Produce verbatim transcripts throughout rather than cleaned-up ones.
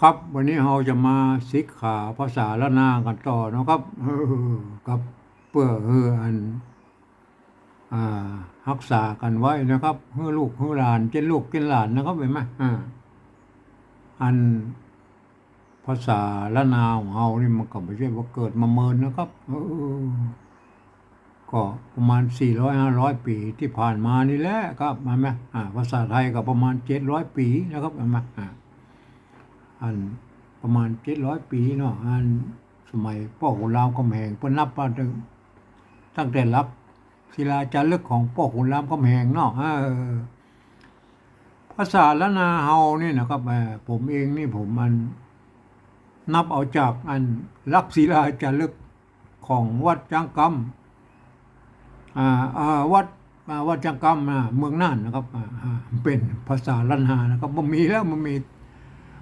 ครับ วันนี้เฮาจะมาศึกษาภาษาล้านนากั๋นต่อเนาะครับ เออ ครับ เปื้อหื้ออัน อ่า ฮักษากั๋นไว้นะครับ หื้อลูกหื้อหลาน เจ้นลูกเจ้นหลานนะครับ หันก่อ อ่า อัน ภาษาล้านนาของเฮานี่มันก็บ่ใจ้ว่าเกิดมาเมินนะครับ เออ ก็ประมาณสี่ร้อยห้าร้อยปี๋ตี้ผ่านมานี่แหละครับ หันก่อ อ่า ภาษาไทยก็ประมาณเจ็ดร้อยปี๋นะครับ หันก่อ อ่า อันประมาณเจ็ดร้อยปี๋เนาะ อันสมัยป้อขุนรามคำแหง เปิ้นนับมาตึง ตั้งแต่หลักศิลาจารึกของป้อขุนรามคำแหงเนาะ เออ ภาษาล้านนาเฮานี่นะครับ เอ่อ ผมเองนี่ผมอันนับเอาจากอันหลักศิลาจารึกของวัดจ๊างกำ อ่า อ่า วัด อ่า วัดจ๊างกำ อ่า เมืองน่านนะครับ อ่า อ่า เป๋นภาษาล้านนานะครับ บ่มีแล้ว บ่มี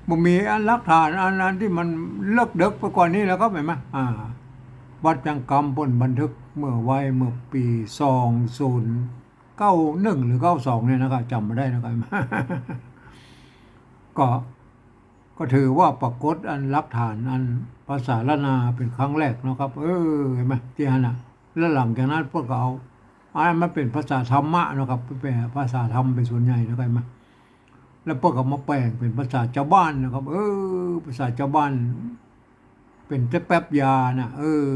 บ่มีอันหลักฐานอัน อันตี้มันเลิกเดิ็กไปกว่านี้แล้วครับ หันก่อ อ่า วัดจ๊างกำเปิ้นบันทึกเมื่อไว้เมื่อปี๋สองศูนย์เก้าหนึ่งหรือเก้าสองเนี่ยนะครับ จ๋ำบ่ได้นะครับ ก็ ก็ถือว่าปรากฏอันหลักฐานอันภาษาล้านนาเป๋นครั้งแรกเนาะครับ เออ หันก่อ ตี้หั้นน่ะ แล้วหลังจากนั้นเปิ้นก็เอา อันนั้นมันเป๋นภาษาธรรมะเนาะครับ เป๋นภาษาธรรมเป๋นส่วนใหญ่เนาะครับ หันก่อ แล้วเปิ้นก็มาแป๋งเป๋นภาษาจาวบ้านนะครับ เออ ภาษาจาวบ้าน เป๋นตะแป๊บยาน่ะ เออ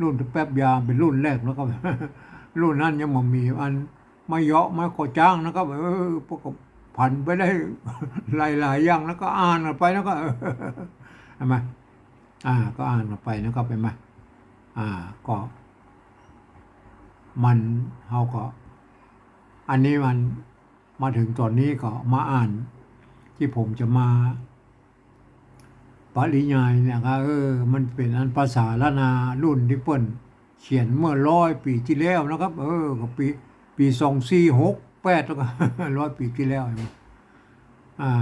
รุ่นตะแป๊บยาเป๋นรุ่นแรกเนาะครับ รุ่นนั้นยังบ่มีอันไม้เยาะไม้ข้อจ๊างนะครับ เออ เปิ้นก็ผันไปได้หลายๆ อย่าง แล้วก็อ่านกั๋นไปนะครับ หันก่อ อ่า ก็อ่านกั๋นไปนะครับ หันก่อ อ่า ก็ มัน เฮาก็ อันนี้มันมาเถิงต๋อนนี้ก็มาอ่าน ตี้ผมจะมา ปริยายเนี่ยครับ เออ มันเป๋นอันภาษาล้านนารุ่นตี้เปิ้นเขียนเมื่อร้อยปี๋ตี้แล้วนะครับ เออ ก็ปี๋ ปี๋สองสี่หกแปด แล้วก็ ร้อยปี๋ตี้แล้ว หันก่อ อ่า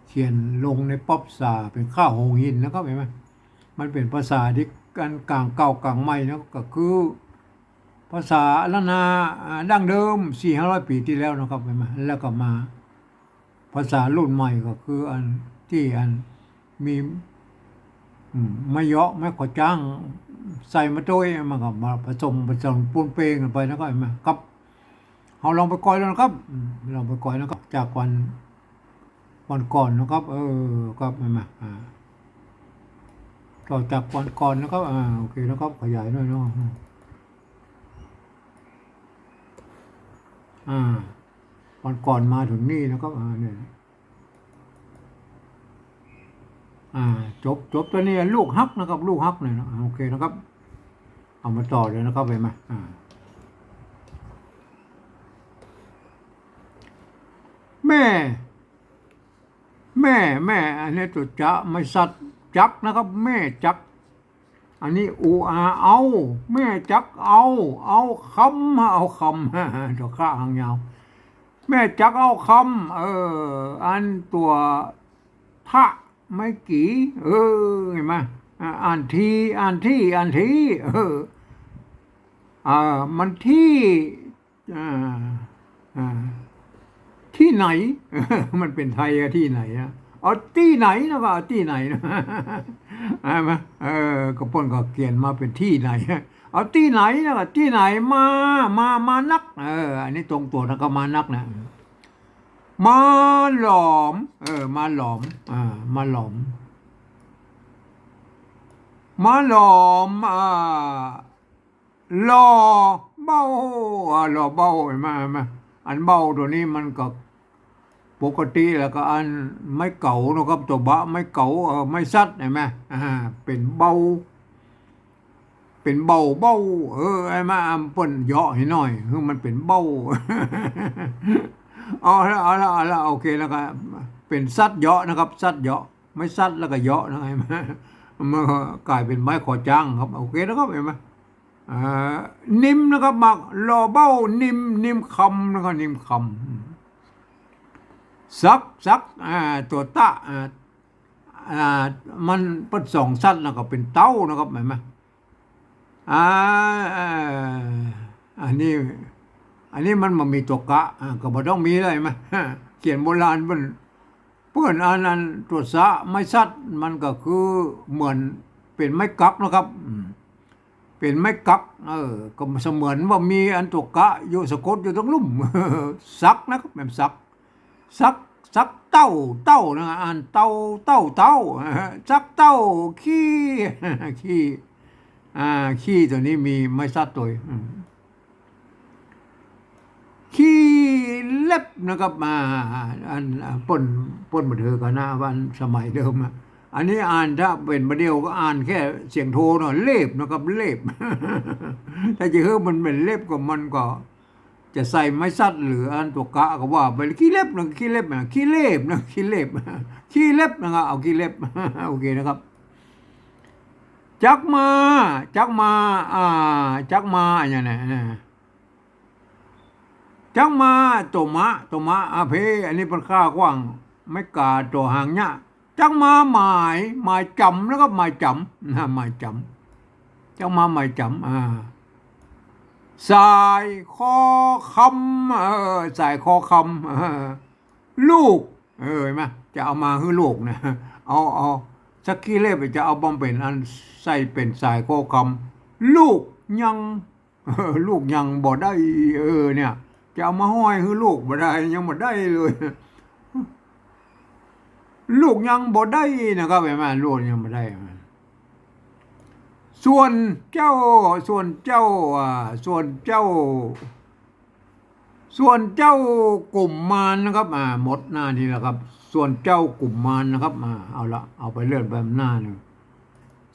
เขียนลงในป๊อปสาเป๋นข้าวหงส์หินนะครับ หันก่อ มันเป๋นภาษาตี้อันก๋างเก่าก๋างใหม่นะ ก็คือภาษาล้านนา อ่า ดั้งเดิมสี่ห้าร้อยปี๋ตี้แล้วนะครับ หันก่อ แล้วก็มา ภาษารุ่นใหม่ก็คืออันตี้อันมี อืม ไม้เยาะไม้ข้อจ๊างใส่มาตวย มันก็มาผสมผสานปูนเปกั๋นไปนะครับ หันก่อ ครับ เฮาลองไปก่อยแล้วนะครับ อืม ลองไปก่อยนะครับ จากวัน วันก่อนนะครับ เออ ครับ หันก่อ อ่า ต่อจากวันก่อนนะครับ อ่า โอเคนะครับ ขยายหน่อยเนาะ อ่า วันก่อนมาเถิงนี่นะครับ อ่า เนี่ย อ่า จบ จบต๋อนนี้ ลูกฮักนะครับ ลูกฮักเนี่ยนะ โอเคนะครับ เอามาต่อเลยนะครับ หันก่อ อ่า แม่ แม่ แม่ อันนี้ตั๋วจะ ไม้สัตว์ จักนะครับ แม่จัก อันนี้ อู อา เอา แม่จักเอา เอาคำ เอาคำ ตั๋วคะหางยาว แม่จักเอาคำ เออ อันตั๋วทะ ไม้กี่ เออ หันก่อ อ่า อ่านที อ่านที่ อ่านที เออ อ่า มันที่ อ่า อ่า ตี้ไหน มันเป๋นไทยอะ ตี้ไหนอะ เอาตี้ไหนนะ ว่าเอาตี้ไหนนะ หันก่อ เออ ก็เปิ้นก็เขียนมาเป๋นตี้ไหน เอาตี้ไหนนะ ว่าตี้ไหน มา มา มานัก เออ อันนี้ตรงตั๋วนะ ก็มานักนะ มาหลอม เออ มาหลอม อ่า มาหลอม มาหลอม อ่า หล่อเบ้า อ่า หล่อเบ้า หันก่อ หันก่อ อันเบ้าตั๋วนี้มันก็ปกติแล้วก็อันไม้เก๋านะครับ ตั๋วบะไม้เก๋า เออ ไม้สัตว์ หันก่อ อ่า เป๋นเบ้า เป๋นเบ้า เบ้า เออ หันก่อ อ่า เปิ้นเหยาะหื้อหน่อย หื้อมันเป๋นเบ้า เอาละ เอาละ เอาละ โอเค แล้วก็เป๋นสัตว์เหยาะนะครับ สัตว์เหยาะ ไม้สัตว์แล้วก็เหยาะนะ หันก่อ มันก็ก๋ายเป๋นไม้ข้อจ๊างครับ โอเคนะครับ หันก่อ อ่า นิ่มนะครับ มาหล่อเบ้านิ่ม นิ่มคำนะครับ นิ่มคำ สัก สัก อ่า ตั๋วตะ อ่า อ่า มันเปิ้นสองสัตว์นะ ก็เป๋นเต๊านะครับ หันก่อ อ่า อ่า อันนี้ อันนี้มันบ่มีตั๋วกะ อ่า ก็บ่ต้องมีเลย หันก่อ เขียนโบราณเปิ้น ปิ้นอัน อันตั๋วสะ ไม้สัตว์ มันก็คือเหมือนเป๋นไม้กั๊กนะครับ อืม เป๋นไม้กั๊ก เออ ก็เสมือนว่ามีอันตั๋วกะอยู่สะกดอยู่ตรงลุ่ม สักนะครับ แม่นสัก สัก สักเต้า เต้านะ อ่านเต้า เต้า เต้า สักเต้า ขี้ ขี้ อ่า ขี้ตั๋วนี้มีไม้สัตว์ตวย อืม ขี้เล็บนะครับ อ่า อัน อ่า เปิ้น เปิ้นบ่ถือกั๋นนะ วันสมัยเดิมอะ อันนี้อ่านถ้าเป๋นบ่าเดี่ยวก็อ่านแค่เสียงโทเนาะ เล็บนะครับ เล็บ ถ้าจะหื้อมันเป๋นเล็บก็มันก็ จะใส่ไม้สัตว์หรืออันตั๋วกะก็ว่าไป ขี้เล็บนะ ขี้เล็บนะ ขี้เล็บนะ ขี้เล็บ ขี้เล็บนะครับ เอาขี้เล็บ โอเคนะครับ จักมา จักมา อ่า จักมา อย่างเนี้ยนะ จักมา ตั๋วมะ ตั๋วมะ อ่า เพ อันนี้เปิ้นค่ากว้าง ไม้ก๋า ตั๋วหางเนี้ย จักมาหมาย หมายจ๋ำนะครับ หมายจ๋ำ นะ หมายจ๋ำ จักมาหมายจ๋ำ อ่า สายคอคำ เออ สายคอคำ เออ ลูก เออ หันก่อ จะเอามาหื้อลูกนะ เอา เอาสักขี้เล็บจะเอาบ่เป๋นอันใส่เป๋นสายคอคำ ลูกยัง เออ ลูกยังบ่ได้ เออ เนี่ย จะเอามาห้อยหื้อลูกบ่ได้ ยังบ่ได้เลย ลูกยังบ่ได้นะครับ หันก่อ ลูกยังบ่ได้ ส่วนเจ้า ส่วนเจ้า อ่า ส่วนเจ้า ส่วนเจ้ากุมมารนะครับ อ่า หมดหน้านี้แล้วครับ ส่วนเจ้ากุมมารนะครับ อ่า เอาละ เอาไปเลื่อนไปหน้าหนึ่ง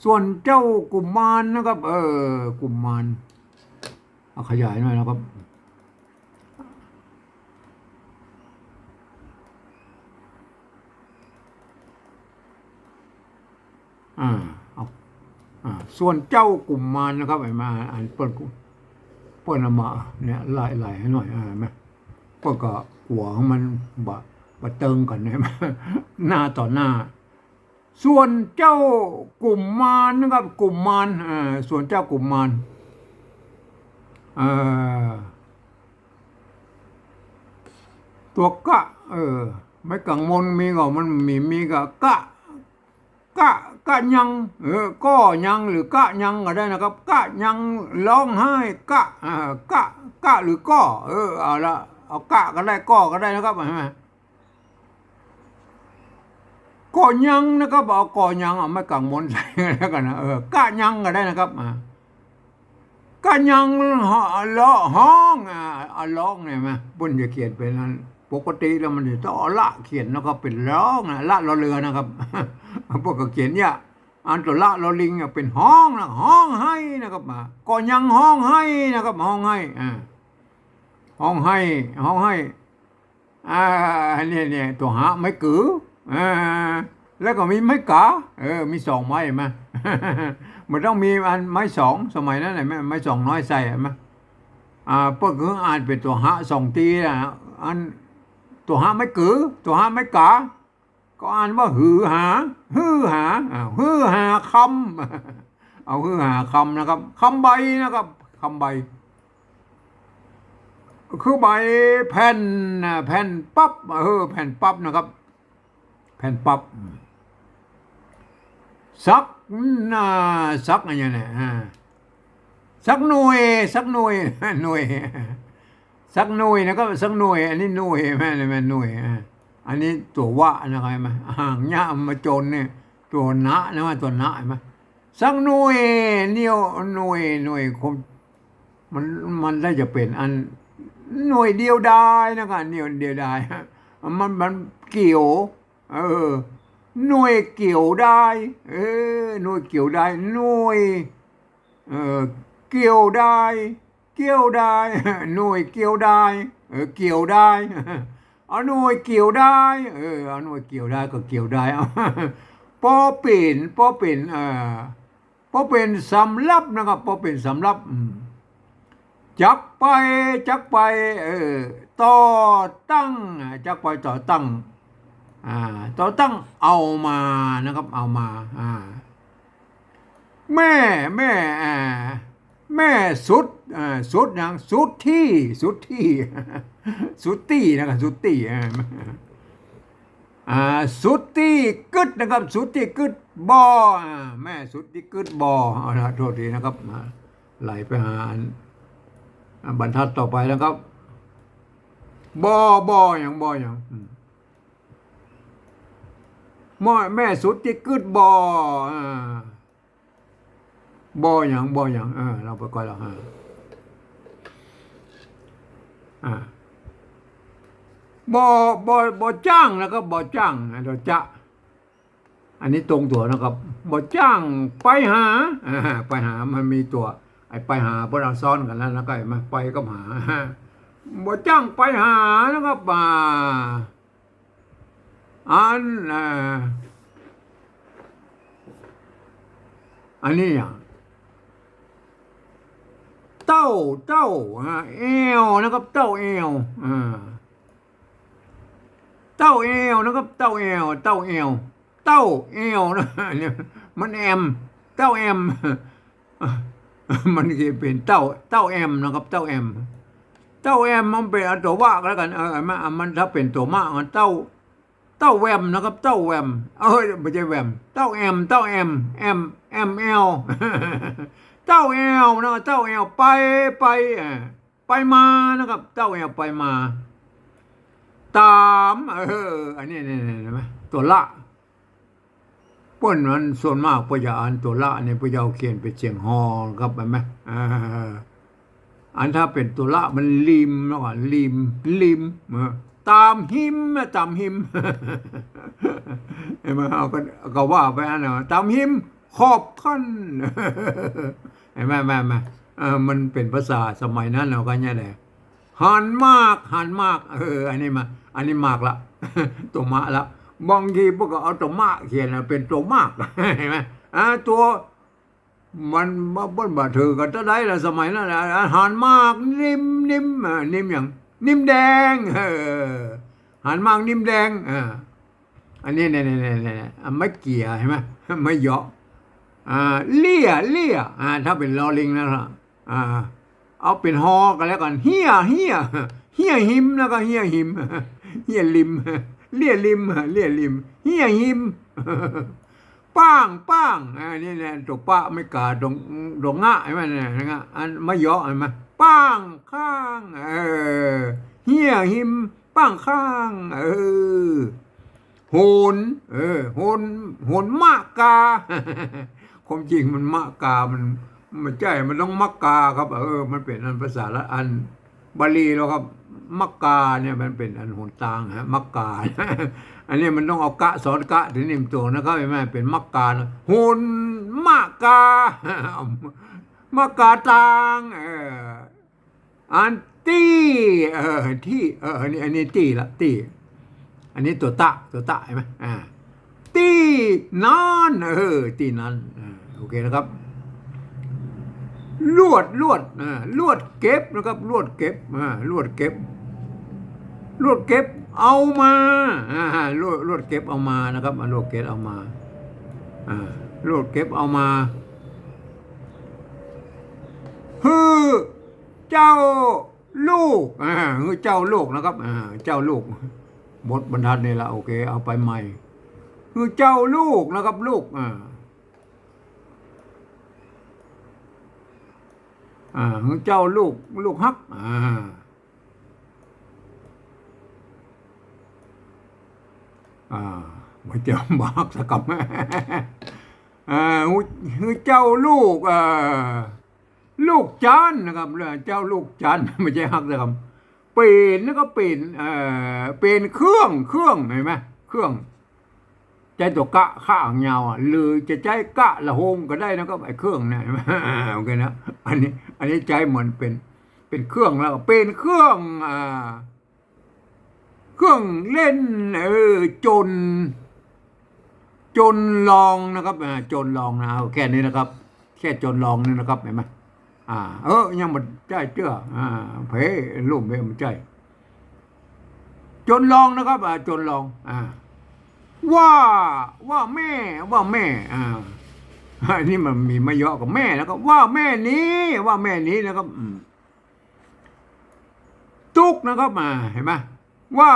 ส่วนเจ้ากุมมารนะครับ เออ กุมมาร เอาขยายหน่อยนะครับ อ่า เอา อ่า ส่วนเจ้ากุมมารนะครับ หันก่อ อ่านเปิ้น เปิ้นเอามาเนี่ย ไล่ ไล่หื้อหน่อย อ่า หันก่อ เปิ้นก็กั๋วหื้อมันบ่ บ่เติงกั๋น หันก่อ หน้าต่อหน้า ส่วนเจ้ากุมมารนะครับ กุมมาร อ่า ส่วนเจ้ากุมมาร เอ่อ ตั๋วกะ เออ ไม้กังมนมีก่อ มันมี มีก่อกะ กะ กะยัง เออ ก้อยังหรือกะยังก็ได้นะครับ กะยังฮ้องไห้ กะ อ่า กะ กะหรือก้อ เออ เอาละ เอากะก็ได้ ก้อก็ได้นะครับ หันก่อ ก้อยังนะครับ เอาก้อยัง เอาไม้กังมนใส่แล้วกั๋นนะ เออ กะยังก็ได้นะครับ อ่า กะยังฮ้อง เลาะฮ้อง อ่า เอาฮ้องเนี่ยมา เปิ้นจะเขียนเป๋นอัน ปกติแล้วมันจะต้องเอาละเขียนแล้วก็เป๋นฮ้องนะ ละรอเรือนะครับ เปิ้นก็เขียนเนี่ย อันตั๋วละรอลิงเนี่ยเป๋นฮ้องนะ ฮ้องไห้นะครับ อ่า ก้อยังฮ้องไห้นะครับ ฮ้องไห้ อ่า ฮ้องไห้ ฮ้องไห้ อ่า เนี่ย เนี่ย ตั๋วหะไม้กือ อ่า แล้วก็มีไม้ก๋า เออ มีสองไม้ หันก่อ มันต้องมีอันไม้สอง สมัยนั้นน่ะ ไม้ ไม้สองน้อยใส่ หันก่อ อ่า เปิ้นก็อ่านเป๋นตั๋วหะสองตี้นะ อันตั๋วหะไม้กือ ตั๋วหะไม้ก๋า ก็อ่านว่าหือหา หื้อหา อ่า หื้อหาคำ เอาหื้อหาคำนะครับ คำใบนะครับ คำใบ คือใบแผ่น อ่า แผ่นปั๊บ เออ แผ่นปั๊บนะครับ แผ่นปั๊บ สัก อ่า สักอะไรเนี่ย อ่า สักหน่วย สักหน่วย หน่วย สักหน่วยนะครับ สักหน่วย อันนี้หน่วย แม่น แม่นหน่วย อ่า อันนี้ตั๋ววะนะครับ หันก่อ หางเนี้ยมาจนเนี่ย ตั๋วนะนะ ตั๋วนะ หันก่อ สักหน่วย เนี่ย หน่วย หน่วยคม มัน มันได้จะเป๋นอัน หน่วยเดียวดายนะครับ หน่วยเดียวดาย มัน มันเกี่ยว เออ หน่วยเกี่ยวดาย เออ หน่วยเกี่ยวดาย หน่วย เออ เกี่ยวดาย เกี่ยวดาย หน่วยเกี่ยวดาย เออ เกี่ยวดาย เอาหน่วยเกี่ยวดาย เออ เอาหน่วยเกี่ยวดายก็เกี่ยวดาย เอา ปอเป๋น ปอเป๋น เอ่อ ปอเป๋นสำหรับนะครับ ปอเป๋นสำหรับ อืม จักไป จักไป เออ ต่อตั้ง อ่า จักไปต่อตั้ง อ่า ต่อตั้ง เอามานะครับ เอามา อ่า แม่ แม่ อ่า แม่สุด อ่า สุดหยัง สุดตี้ สุดตี้ สุดตี้นะครับ สุดตี้ อ่า อ่า สุดตี้กึ๊ดนะครับ สุดตี้กึ๊ดบ่อ อ่า แม่สุดตี้กึ๊ดบ่อ เอาละ โทษทีนะครับ อ่า ไหลไปหาอัน อ่า บรรทัดต่อไปนะครับ บ่อ บ่อหยัง บ่อหยัง อืม แม่ แม่สุดตี้กึ๊ดบ่อ อ่า บ่อหยัง บ่อหยัง เออ เราไปก่อนละ อ่า อ่า บ่อ บ่อ บ่อจ้างนะครับ บ่อจ้างนะ เดี๋ยวจะ อันนี้ตรงตั๋วนะครับ บ่อจ้างไปหา อ่า ไปหา มันมีตั๋ว ไอ้ไปหา เปิ้นเอาซ้อนกั๋นแล้ว แล้วก็ไอ้มาไปกับหา บ่อจ้างไปหานะครับ อ่า อัน อ่า อันนี้อะ เต้า เต้า อ่า แอ่วนะครับ เต้าแอ่ว อ่า เต้าแอ่วนะครับ เต้าแอ่ว เต้าแอ่ว เต้าแอ่วนะ เนี่ย มันแอม เต้าแอม มันจะเป๋นเต้า เต้าแอมนะครับ เต้าแอม เต้าแอม มันเป๋น เอาตั๋ววะก็แล้วกั๋น เออ มัน มันถ้าเป๋นตั๋วมะ มันเต้า เต้าแวมนะครับ เต้าแวม เอ้ย บ่ใจ้แวม เต้าแอม เต้าแอม แอม แอมแอ่ว เต้าแอ่วนะครับ เต้าแอ่ว ไป ไป อ่า ไปมานะครับ เต้าแอ่ว ไปมา ต๋าม เออ อันนี้ นี่ นี่ เห็นไหม ตั๋วละ เปิ้นมันส่วนมากเปิ้นจะอ่านตั๋วละนี่ เปิ้นจะเอาเขียนเป๋นเสียงฮอครับ หันก่อ อ่า อันถ้าเป๋นตั๋วละมันริมแล้วก่อ ริม ริม เออ ต๋ามฮิมนะ ต๋ามฮิม หันก่อ เอาก็ ก็ว่าไปอันนั้น ต๋ามฮิม ขอบคัน หันก่อ หันก่อ เออ มันเป๋นภาษาสมัยนั้น เอาก็เนี่ยแหละ หันหมาก หันหมาก เออ อันนี้มา อันนี้หมากละ ตั๋วมะละ บางทีเปิ้นก็เอาตั๋วมะเขียนนะ เป๋นตั๋วหมาก หันก่อ อ่า ตั๋ว มันบ่ บ่ บ่ถือกั๋นเต้าใดละ สมัยนั้นน่ะ หันหมาก นิม นิม อ่า นิมหยัง นิมแดง เออ หันหมาก นิมแดง อ่า อันนี้ เนี่ย เนี่ย เนี่ย เนี่ย อ่ะ ไม้เกี่ย หันก่อ ไม้เหยาะ อ่า เลี้ย เลี้ย อ่า ถ้าเป๋นลอลิงนะ อ่า เอาเป๋นฮอก็แล้วกั๋น เฮี้ย เฮี้ย เฮี้ยฮิม แล้วก็เฮี้ยฮิม เฮี้ยริม เลี้ยริม เลี้ยริม เฮี้ยฮิม ป้าง ป้าง อ่า นี่แหละ ตั๋วปะไม้กา ตั๋ว ตั๋วงะ หันก่อ เนี่ย งะ อันไม้เหยาะ หันก่อ ป้าง ข้าง เออ เฮี้ยฮิม ป้าง ข้าง เออ โหน เออ โหน โหนมะกา ความจริงมันมะกา มัน มันบ่ใจ้ มันต้องมะกาครับ เออ มันเป๋นอันภาษาละ อันบาลีแล้วครับ มะกาเนี่ยมันเป๋นอันหนตางฮะ มะกา อันนี้มันต้องเอากะซ้อนกะ ตี้นี่มันตั๋วนะครับ หันก่อ เป๋นมะกานะ โหนมะกา มะกาตาง เออ อันตี้ เออ ตี้ เออ อันนี้ อันนี้ตี้ละ ตี้ อันนี้ตั๋วตะ ตั๋วตะ หันก่อ อ่า ตี้นั้น เออ ตี้นั้น อ่า โอเคนะครับ ลวด ลวด อ่า ลวดเก็บนะครับ ลวดเก็บ อ่า ลวดเก็บ ลวดเก็บเอามา อ่า ลวด ลวดเก็บเอามานะครับ อ่า ลวดเก็บเอามา อ่า ลวดเก็บเอามา หื้อ เจ้าลูก อ่า หื้อเจ้าลูกนะครับ อ่า เจ้าลูก หมดบรรทัดนี่ละ โอเค เอาไปใหม่ หื้อเจ้าลูกนะครับ ลูก อ่า อ่า หื้อเจ้าลูก ลูกฮัก อ่า อ่า บ่ใจ้บ่ฮักสักกำ อ่า หื้อ หื้อเจ้าลูก อ่า ลูกจันนะครับ เจ้าลูกจัน บ่ใจ้ฮักสักกำ เป๋น แล้วก็เป๋น เอ่อ เป๋นเครื่อง เครื่อง หันก่อ เครื่อง ใจ๊ตั๋วกะ ขะหางยาวอะ หรือจะใจ๊กะละโฮงก็ได้นะครับ ไอ้เครื่องเนี่ย หันก่อ โอเคนะ อันนี้ อันนี้ใจ๊เหมือนเป๋น เป๋นเครื่องแล้วก็เป๋นเครื่อง อ่า เครื่องเล่น เออ จน จนลองนะครับ อ่า จนลองนะ เอาแค่นี้นะครับ แค่จนลองนี่นะครับ หันก่อ อ่า เออ ยังบ่ใจ้เตื้อ อ่า เป๋นรูปเป๋นบ่ใจ้ จนลองนะครับ อ่า จนลอง อ่า ว่า ว่าแม่ ว่าแม่ อ่า อันนี้มันมีไม้เหยาะกับแม่นะครับ ว่าแม่นี้ ว่าแม่นี้นะครับ อืม ตุ๊กนะครับ อ่า หันก่อ ว่า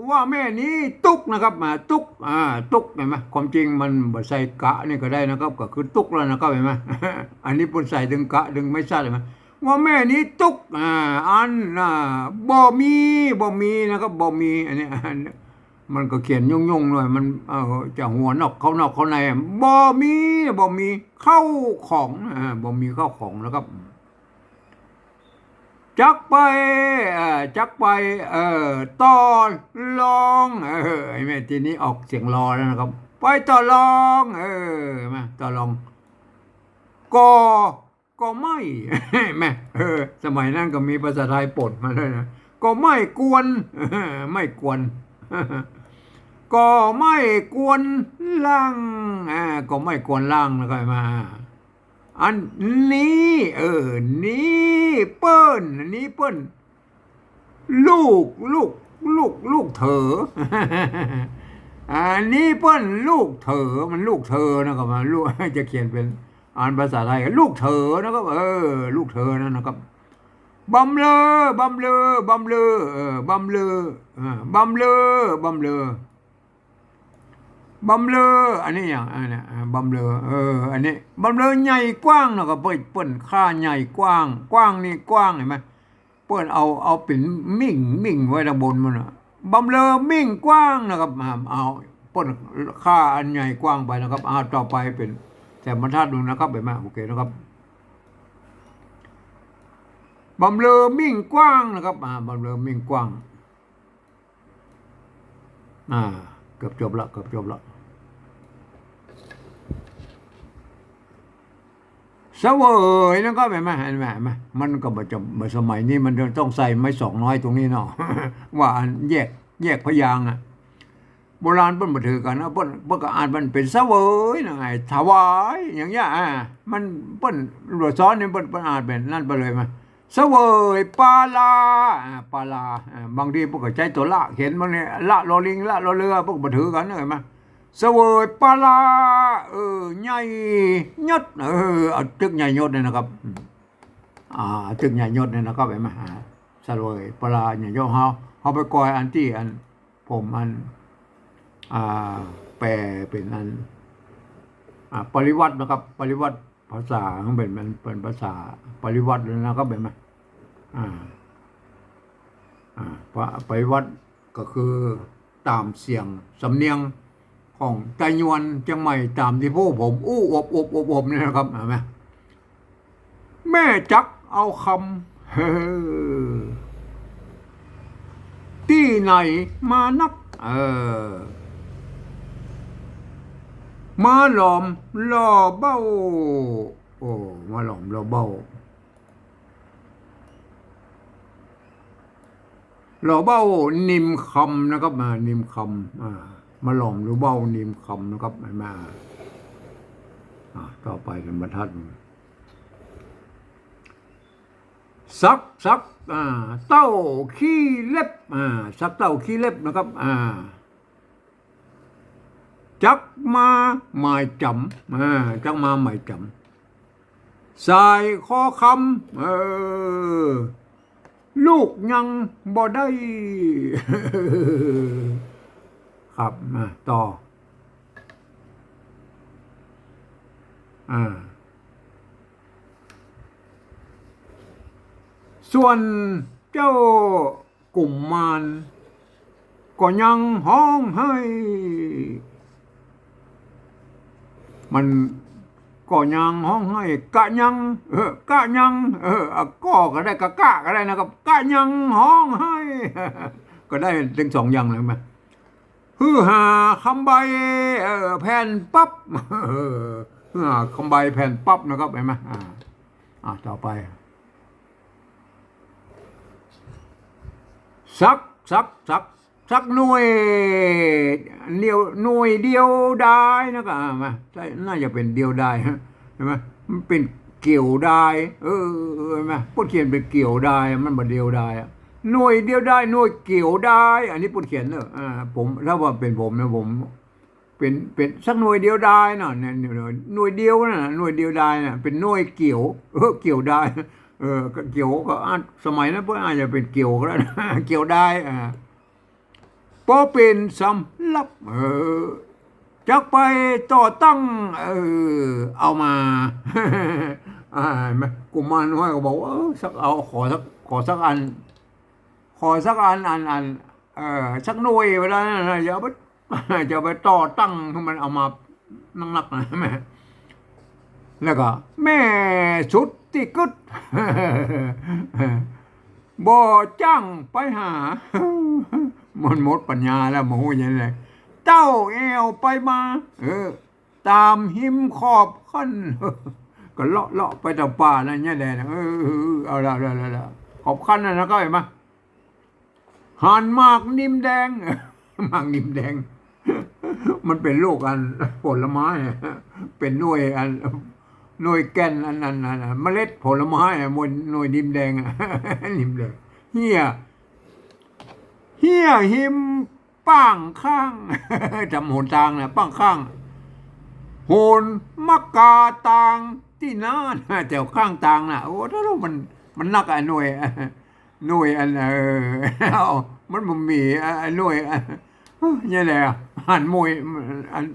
ว่าแม่นี้ตุ๊กนะครับ อ่า ตุ๊ก อ่า ตุ๊ก หันก่อ ความจริงมันบ่ใส่กะนี่ก็ได้นะครับ ก็คือตุ๊กแล้วนะครับ หันก่อ อันนี้เปิ้นใส่เถิงกะเถิงไม้สั้น หันก่อ ว่าแม่นี้ตุ๊ก อ่า อัน อ่า บ่มี บ่มีนะครับ บ่มี อันนี้ อัน มันก็เขียนย่งๆ หน่อย มัน เอ่อ จะหัวนอกเข้านอกเข้าใน บ่มี บ่มีข้าวของ อ่า บ่มีข้าวของนะครับ จักไป เอ่อ จักไป เอ่อ ต่อรอง เออ หันก่อ ทีนี้ออกเสียงรอแล้วนะครับ ไปต่อรอง เออ หันก่อ ต่อรอง ก็ ก็ไม่ หันก่อ เออ สมัยนั้นก็มีภาษาไทยปนมาด้วยนะ ก็ไม่กวน ไม่กวน ก็ไม่กวนลัง อ่า ก็ไม่กวนลัง แล้วก็มา อันนี้ เออ นี้เปิ้น อันนี้เปิ้น ลูก ลูก ลูก ลูกเถอ อันนี้เปิ้นลูกเถอ มันลูกเถอนะครับ มันลูก จะเขียนเป๋น อ่านภาษาไทยก็ลูกเถอนะครับ เออ ลูกเถอนั่นนะครับ บำเรอ บำเรอ บำเรอ เออ บำเรอ เออ บำเรอ บำเรอ บำเรอ อันนี้อย่าง อันเนี้ย อ่า บำเรอ เออ อันนี้ บำเรอใหญ่กว้างเนาะ ก็เปิ้น เปิ้นค่าใหญ่กว้าง กว้างนี่กว้าง หันก่อ เปิ้นเอา เอาเป๋นมิ่ง มิ่งไว้ตางบนมันน่ะ บำเรอมิ่งกว้างนะครับ อ่า เอา เปิ้นค่าอันใหญ่กว้างไปนะครับ อ่า ต่อไปเป๋นแถมบรรทัดนึ่งนะครับ หันก่อ โอเคนะครับ บำเรอมิ่งกว้างนะครับ อ่า บำเรอมิ่งกว้าง อ่า เกือบจบละ เกือบจบละ เสวยนะครับ หันก่อ หันก่อ หันก่อ มันก็บ่จะ สมัยนี้มันต้องใส่ไม้สองน้อยตรงนี้เนาะ ว่าอันแยก แยกพยางค์อะ โบราณเปิ้นบ่ถือกั๋นนะ เปิ้น เปิ้นก็อ่านมันเป๋นเสวยนะ ไอ้ถวาย อย่างเงี้ย อ่า มัน เปิ้น หลวงสอนนี่เปิ้น เปิ้นอ่านเป๋นนั่นไปเลยมา เสวยปลา อ่า ปลา อ่า บางทีเปิ้นก็ใจ๊ตั๋วละเขียน บางทีละ ลอลิง ละ ลอเรือ เปิ้นก็บ่ถือกั๋น หันก่อ เสวยปลา เออ ใหญ่ยศ เออ เอาตึกใหญ่ยศเนี่ยนะครับ อืม อ่า ตึกใหญ่ยศเนี่ยนะครับ หันก่อ อ่า เสวยปลาใหญ่ยศ เฮา เฮาไปกอยอันตี้อัน ผมอัน อ่า แปลเป๋นอัน อ่า ปริวรรตนะครับ ปริวรรต ภาษาของเปิ้น มันเป๋นภาษาปริวรรตเลยนะครับ หันก่อ อ่า อ่า ปะ ปริวรรตก็คือต๋ามเสียงสำเนียงของไตยวนเจียงใหม่ ต๋ามตี้พวกผมอู้อบอบอบอบเนี่ยนะครับ หันก่อ แม่จักเอาคำ เฮ้อ ตี้ไหนมานัก เออ มาหลอมหล่อเบ้า โอ้ มาหลอมหล่อเบ้า หล่อเบ้านิมคำนะครับ อ่า นิมคำ อ่า มาหลอมหล่อเบ้านิมคำนะครับ หันก่อ อ่า ต่อไปเป๋นบรรทัดนึ่ง สัก สัก อ่า เต้าขี้เล็บ อ่า สักเต้าขี้เล็บนะครับ อ่า จักมาหมายจ๋ำ อ่า จักมาหมายจ๋ำ สายคอคำ เออ ลูกยังบ่ได้ ครับ มาต่อ อ่า ส่วนเจ้ากุมมาร ก็ยังฮ้องไห้ มันก็ยังฮ้องไห้ กะยัง เออ กะยัง เออ อ่ะ ก็ก็ได้ กะ กะก็ได้นะครับ กะยังฮ้องไห้ ก็ได้ตึงสองอย่างเลยมา หื้อหาคำใบ้ เออ แผ่นปั๊บ เออ หื้อหาคำใบ้แผ่นปั๊บนะครับ หันก่อ อ่า อ่า ต่อไป สัก สัก สัก สักหน่วยเดียว หน่วยเดียวดายนะ ก็ อ่า มา ใจ้ น่าจะเป๋นเดียวดาย ฮะ หันก่อ มันเป๋นเกี่ยวดาย เออ หันก่อ เปิ้นเขียนเป๋นเกี่ยวดาย มันบ่เดียวดายอะ หน่วยเดียวดาย หน่วยเกี่ยวดาย อันนี้เปิ้นเขียนเนอะ อ่า ผม ถ้าว่าเป๋นผมนะ ผม เป๋น เป๋นสักหน่วยเดียวดายนะ เนี่ย หน่วย หน่วยเดียวนะ หน่วยเดียวดายนะ เป๋นหน่วยเกี่ยว เออ เกี่ยวดาย เออ ก็เกี่ยวก็อาจ สมัยนั้นเปิ้นอาจจะเป๋นเกี่ยวก็ได้นะ เกี่ยวดาย อ่า ปอเป๋นสำรับ เออ จักไปต่อตั้ง เออ เอามา อ่า กุมารน้อยก็บอกว่า เออ สัก เอา ขอสัก ขอสักอัน ขอสักอัน อัน อัน เออ สักหน่วยไว้แล้วนะ อย่าไป จะไปต่อตั้งให้มันเอามานักๆ นะแม่ แล้วก็แม่สุดตี้กึ๊ด บ่จ้างไปหา มันหมดปัญญาแล้ว บ่ฮู้หยังเลย เต้าแอ่วไปมา เออ ต๋ามฮิมขอบคัน ก็เลาะๆ ไปต๋ามป่านั่นเนี่ยแหละ เออ เอาละ เอาละ เอาละ ขอบคันนั่นนะ ก็หันมา หันหมากนิมแดง หมากนิมแดง มันเป๋นลูกอันผลไม้อะ เป๋นหน่วยอัน หน่วยแก่นอันนั้น อันนั้น เมล็ดผลไม้อะ หน่วย หน่วยนิมแดงอะ นิมแดง เฮี้ย เฮี้ยฮิมป้างข้าง ต๋ามหนตางน่ะ ป้างข้าง หนมะกาตางตี้น้าน แถวข้างตางน่ะ โอ้ ถ้าลูกมัน มันนักอะหน่วย หน่วยอัน เออ เอา มันบ่มี อ่ะ หน่วย อ่ะ เนี่ยแหละ หันหมวย อัน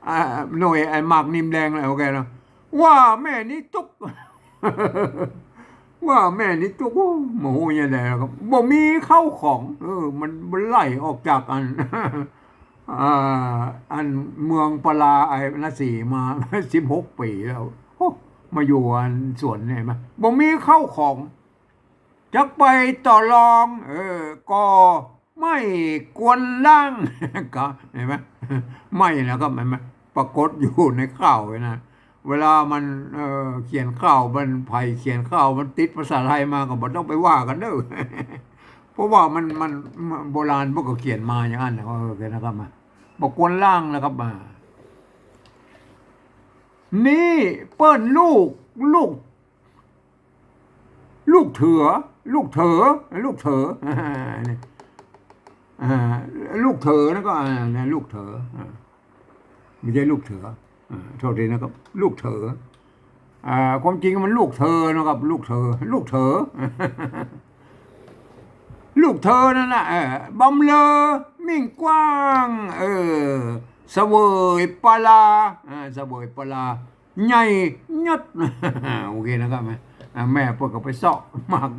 อ่ะ หน่วย ไอ้หมากนิมแดงน่ะ โอเคนะ ว่าแม่นี้ตุ๊ก ว่าแม่นี้ตุ๊ก โอ้ โมโหเนี่ยแหละครับ บ่มีเข้าของ เออ มัน มันไล่ออกจากอัน อ่า อันเมืองปาราณสีมา สิบหกปี๋แล้ว โอ้ มาอยู่อันสวนเนี่ย บ่มีเข้าของ จักไปต่อรอง เออ ก็ไม่ควรล่าง ก็ หันก่อ ไม่นะครับ หันก่อ ปรากฏอยู่ในข่าวนะ เวลามัน เอ่อ เขียนข่าว มัน ใผเขียนข่าว มันติดภาษาไทยมา ก็บ่ต้องไปว่ากั๋นเน่อ เพราะว่ามัน มัน มันโบราณเปิ้นก็เขียนมาอย่างนั้นนะ เออ นะครับ มา บ่ควรล่างนะครับ มา นี่เปิ้นลูก ลูก ลูกเถือ ลูกเถือ ลูกเถือ นี่ อ่า ลูกเถือนะก็ อ่า นะ ลูกเถือ อ่า ไม่ใช่ลูกเถือ อ่า โทษทีนะครับ ลูกเถือ อ่า ความจริงมันลูกเถือนะครับ ลูกเถือ ลูกเถือ ลูกเถือนั่นน่ะ เออ บำเรอมิ่งกว้าง เออ เสวยปารา อ่า เสวยปารา ใหญ่ยศ โอเคนะครับ อ่า แม่เปิ้นก็ไปเซาะหมาก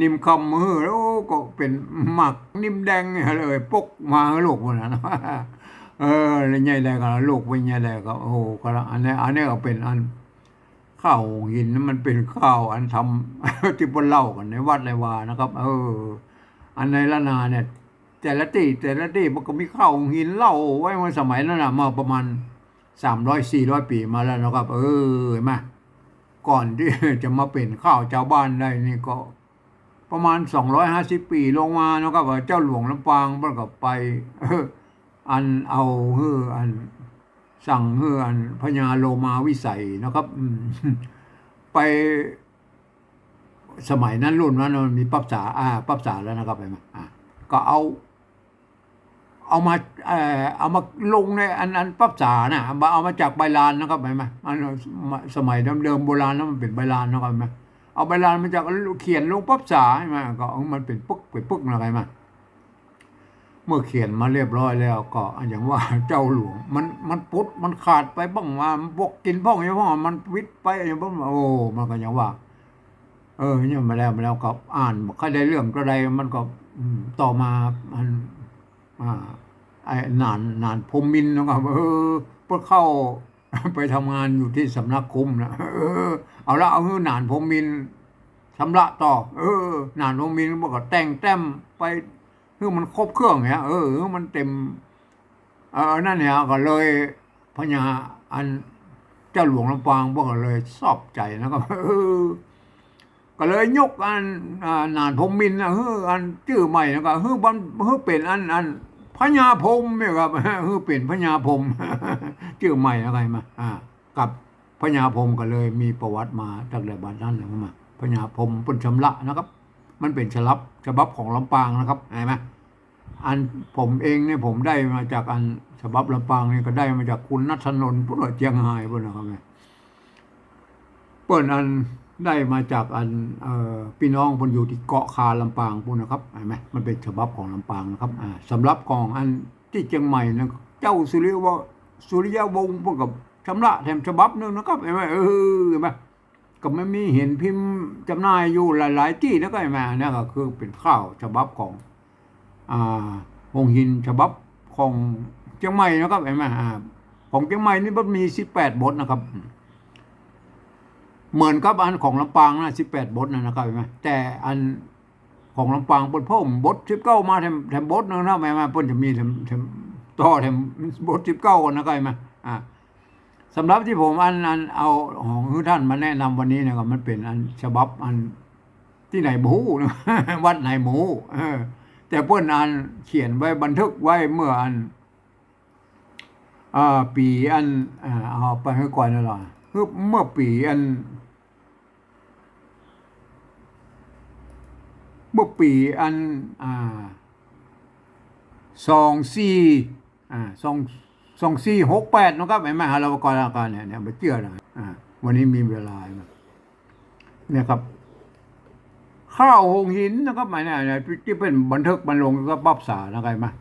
นิมคำหื้อ โอ้ ก็เป๋นหมากนิมแดงเลย ปกมาหื้อลูกเปิ้นนะ เออ แล้วใหญ่แล้วก็ลูกเปิ้นใหญ่แล้วก็ โอ้โห ก็ละ อันนี้ อันนี้ก็เป๋นอัน ข้าวหิน มันเป๋นข้าวอันทำ ตี้เปิ้นเล่ากั๋นในวัดในวานะครับ เออ อันในล้านนาเนี่ย แต่ละตี้ แต่ละตี้มันก็มีข้าวหินเล่าไว้เมื่อสมัยนั้นน่ะ เมื่อประมาณ สามร้อย สี่ร้อย ปี๋มาแล้วนะครับ เออ หันก่อ ก่อนตี้จะมาเป๋นข้าวจาวบ้านได้นี่ก็ประมาณ สองร้อยห้าสิบ ปี๋ลงมานะครับ เจ้าหลวงลำปางเปิ้นก็ไป อันเอาหื้ออัน สั่งหื้ออันพญาโลมาวิสัยนะครับ อืม ไป สมัยนั้นรุ่นนั้นมันมีปั๊บสา อ่า ปั๊บสาแล้วนะครับ หันก่อ อ่า ก็เอา เอามา เอ่อ เอามาลงในอัน อันปั๊บสาน่ะ เอามา เอามาจากใบลานนะครับ หันก่อ อัน สมัยเดิมๆ โบราณแล้วมันเป๋นใบลานนะครับ หันก่อ เอาใบลานมาจาก เขียนลงปั๊บสา หันก่อ ก็เอามันเป๋นปึก เป๋นปึกนะ หันก่อ เมื่อเขียนมาเรียบร้อยแล้วก็อย่างว่าเจ้าหลวง มัน มันปุด มันขาดไปบ้าง ว่ามันปกกิ๋นพ่องอย่างพ่อง มันวิดไปอย่างพ่อง โอ้ มันก็อย่างว่า เออ เนี่ยมาแล้ว มาแล้วก็อ่านบ่ค่อยได้เรื่องเต้าใด มันก็ อืม ต่อมา อัน อ่า ไอ้หนาน หนานพรหมมินทร์นะครับ เออ เปิ้นเข้าไปทำงานอยู่ตี้สำนักคุ้มนะ เออ เอาละ เอาหื้อหนานพรหมมินทร์ชำระต่อ เออ หนานพรหมมินทร์มันก็แต่งแต้มไป หื้อมันครบเครื่องเนี่ย เออ หื้อมันเต๋ม เออ นั่นเนี่ย ก็เลยพญา อันเจ้าหลวงลำปางเปิ้นก็เลยชอบใจ๋นะครับ เออ ก็เลยยกอัน อ่า หนานพรหมมินทร์นะ หื้ออันจื้อใหม่นะ ก็หื้อบัน หื้อเป๋นอัน อันพญาพรหมเนี่ยครับ หื้อเป๋นพญาพรหม จื้อใหม่นะ ใครมา อ่า กับพญาพรหมก็เลยมีประวัติมาตั้งแต่บัดนั้นแหละมา พญาพรหมเปิ้นชำระนะครับ มันเป๋นฉบับ ฉบับของลำปางนะครับ หันก่อ อันผมเองเนี่ย ผมได้มาจากอันฉบับลำปางนี่ก็ได้มาจากคุณณัฐนนท์ ปุ้นเจียงฮายปุ้นนะครับเนี่ย เปิ้นอัน ได้มาจากอัน เอ่อ ปี้น้องเปิ้นอยู่ตี้เกาะคาลำปางปู้นนะครับ หันก่อ มันเป๋นฉบับของลำปางนะครับ อ่า สำหรับของอันตี้เจียงใหม่นะ เจ้าสุริยวะ สุริยวงศ์เปิ้นก็ชำระแถมฉบับนึ่งนะครับ หันก่อ เออ หันก่อ ก็มันมีเห็นพิมพ์จ๋ำหน่ายอยู่หลายๆ ตี้นะครับ หันก่อ อันนี้ก็คือเป๋นข่าวฉบับของ อ่า โฮงหินฉบับของเจียงใหม่นะครับ หันก่อ อ่า ของเจียงใหม่นี่มันมีสิบแปดบทนะครับ เหมือนกับอันของลำปางนะ สิบแปดบทนะนะครับ หันก่อ แต่อันของลำปางเปิ้นเพิ่มบทสิบเก้ามาแถม แถมบทนึ่งนะ หันก่อ เปิ้นจะมีแถม แถมต่อแถมบทสิบเก้าก่อนนะครับ หันก่อ อ่า สำหรับตี้ผมอัน อันเอาของหื้อต้านมาแนะนำวันนี้นะครับ มันเป๋นอันฉบับอันตี้ไหนบ่ฮู้นะ วัดไหนบ่ฮู้ เออ แต่เปิ้นอันเขียนไว้บันทึกไว้เมื่ออัน อ่า ปี๋อัน อ่า เอาไปหื้อก่อนนะลอ เมื่อ เมื่อปี๋อัน เมื่อปี๋อัน อ่า สองสี่ อ่า สอง สองสี่หกแปดนะครับ หันก่อ หาเราก่อนแล้วกันเนี่ย เนี่ย บ่เจื้อนะ อ่า วันนี้มีเวลานะ เนี่ยครับ ข่าวโฮงหินนะครับ หันก่อ เนี่ย ตี้เปิ้นบันทึกมาลงกับปั๊บสานะครับ หันก่อ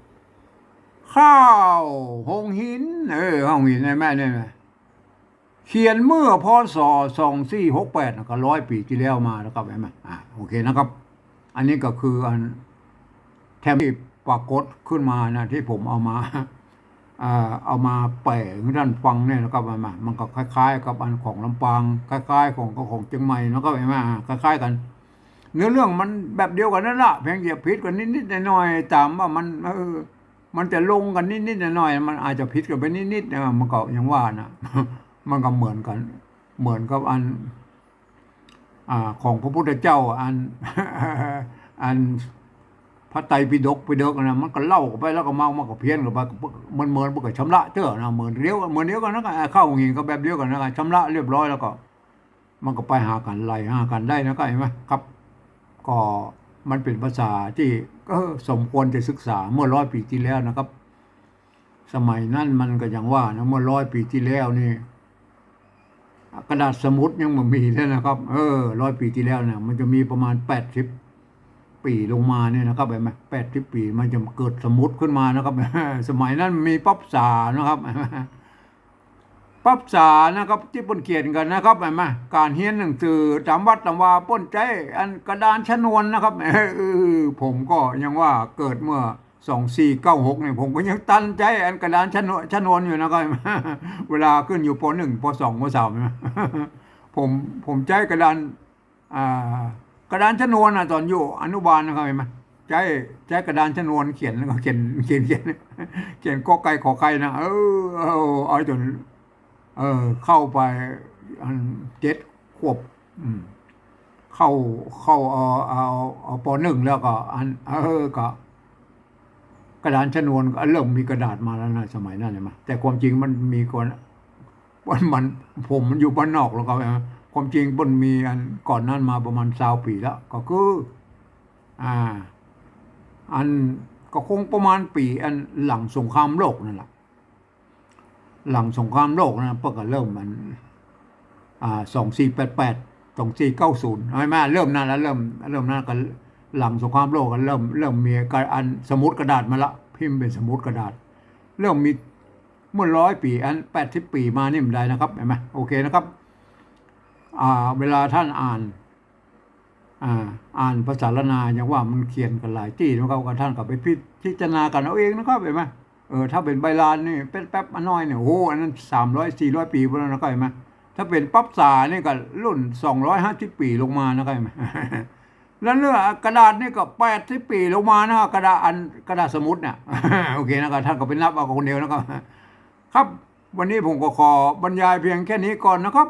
ข่าวโฮงหิน เออ โฮงหิน หันก่อ เนี่ยนะ เขียนเมื่อ พ.ศ. สองสี่หกแปด นะ ก็ร้อยปี๋ตี้แล้วมานะครับ หันก่อ อ่า โอเคนะครับ อันนี้ก็คืออันแถมตี้ปรากฏขึ้นมานะ ตี้ผมเอามา อ่า เอามาแป๋หื้อต้านฟังเนี่ยนะครับ หันก่อ มันก็คล้ายๆ กับอันของลำปาง คล้ายๆ ของ ของเจียงใหม่นะครับ หันก่อ อ่า คล้ายๆ กั๋น เนื้อเรื่องมันแบบเดียวกั๋นนั่นละ เพียงแต่ผิดกั๋นนิดๆ หน่อยๆ ต๋ามว่ามัน เออ มันจะลงกั๋นนิดๆ หน่อยๆ มันอาจจะผิดกั๋นไปนิดๆ นะ มันก็ยังว่านะ มันก็เหมือนกั๋น เหมือนกับอัน อ่า ของพระพุทธเจ้าอัน อันพระไตรปิฎก ปิฎกนะ มันก็เล่ากั๋นไปแล้วก็มา มันก็เพี้ยนกั๋นไป เหมือนๆ มันก็ชำระเตื้อนะ เหมือนเดียว เหมือนเดียวกั๋นนะ ข่าวโฮงหินก็แบบเดียวกั๋นนะ ชำระเรียบร้อยแล้วก็ มันก็ไปหากั๋น ไหลหากั๋นได้นะ หันก่อ หันก่อ ครับ ก็มันเป๋นภาษาตี้ เออ สมควรจะศึกษาเมื่อร้อยปี๋ตี้แล้วนะครับ สมัยนั้นมันก็ยังว่านะ เมื่อร้อยปี๋ตี้แล้วนี่ กระดาษสมุดยังบ่มีเลยนะครับ เออ ร้อยปี๋ตี้แล้วเนี่ย มันจะมีประมาณแปดสิบปี๋ลงมาเนี่ยนะครับ หันก่อ แปดสิบปี๋มันจะเกิดสมุดขึ้นมานะครับ สมัยนั้นมีปั๊บสานะครับ ปั๊บสานะครับ ตี้เปิ้นเขียนกั๋นนะครับ หันก่อ ก๋านเฮียนหนังสือต๋ามวัดต๋ามวาเปิ้นใจ๊อันกระดานชนวนนะครับ เออ ผมก็ยังว่าเกิดเมื่อสองสี่เก้าหกเนี่ย ผมก็ยังตันใจ๊อันกระดานชนวน ชนวนอยู่นะครับ เวลาขึ้นอยู่ ป.หนึ่ง ป.สอง ป.สาม นะ ผม ผมใจ๊กระดาน อ่า กระดานชนวนน่ะ ต๋อนอยู่อนุบาลนะครับ หันก่อ ใจ๊ ใจ๊กระดานชนวนเขียน แล้วก็เขียน เขียน เขียน เขียนกอไก่ขอไข่นะ เออ เอา เอาจ๋น เออ เข้าไปอันเจ็ดขวบ อืม เข้า เข้า เอา เอา เอา ป.หนึ่ง แล้วก็อัน เออ ก็ กระดานชนวนก็เริ่มมีกระดาษมาแล้วนะ สมัยนั้น หันก่อ แต่ความจริงมันมีก่อน มัน มัน ผมมันอยู่บ้านนอกแล้วก็ เอ่อ ความจริงเปิ้นมีอันก่อนนั้นมาประมาณซาวปี๋แล้ว ก็คือ อ่า อันก็คงประมาณปี๋อันหลังสงครามโลกนั่นแหละ หลังสงครามโลกนะ เปิ้นก็เริ่มมัน อ่า สองสี่แปดแปด สองสี่เก้าศูนย์ เอามา เริ่มนั้นแล้ว เริ่ม เริ่มนั้นก็หลังสงครามโลกก็เริ่ม เริ่มมีการ อันสมุดกระดาษมาละ พิมพ์เป๋นสมุดกระดาษ เริ่มมีเมื่อร้อยปี๋ อันแปดสิบปี๋มานี่มันได้นะครับ หันก่อ โอเคนะครับ อ่า เวลาต้านอ่าน อ่า อ่านภาษาล้านนา ยังว่ามันเขียนกั๋นหลายตี้นะครับ ก็ต้านก็ไปพิ พิจารณากั๋นเอาเองนะครับ หันก่อ เออ ถ้าเป๋นใบลานนี่ แป๊บๆ อันน้อยเนี่ย โอ้โห อันนั้นสามร้อยสี่ร้อยปี๋ไปแล้วนะครับ หันก่อ ถ้าเป๋นปั๊บสานี่ก็รุ่นสองร้อยห้าสิบปี๋ลงมานะครับ หันก่อ แล้วเรื่องกระดาษนี่ก็แปดสิบปี๋ลงมานะ กระดาษอัน กระดาษสมุดเนี่ย โอเคนะครับ ต้านก็ไปนับเอาคนเดียวนะครับ ครับ วันนี้ผมก็ขอบรรยายเพียงแค่นี้ก่อนนะครับ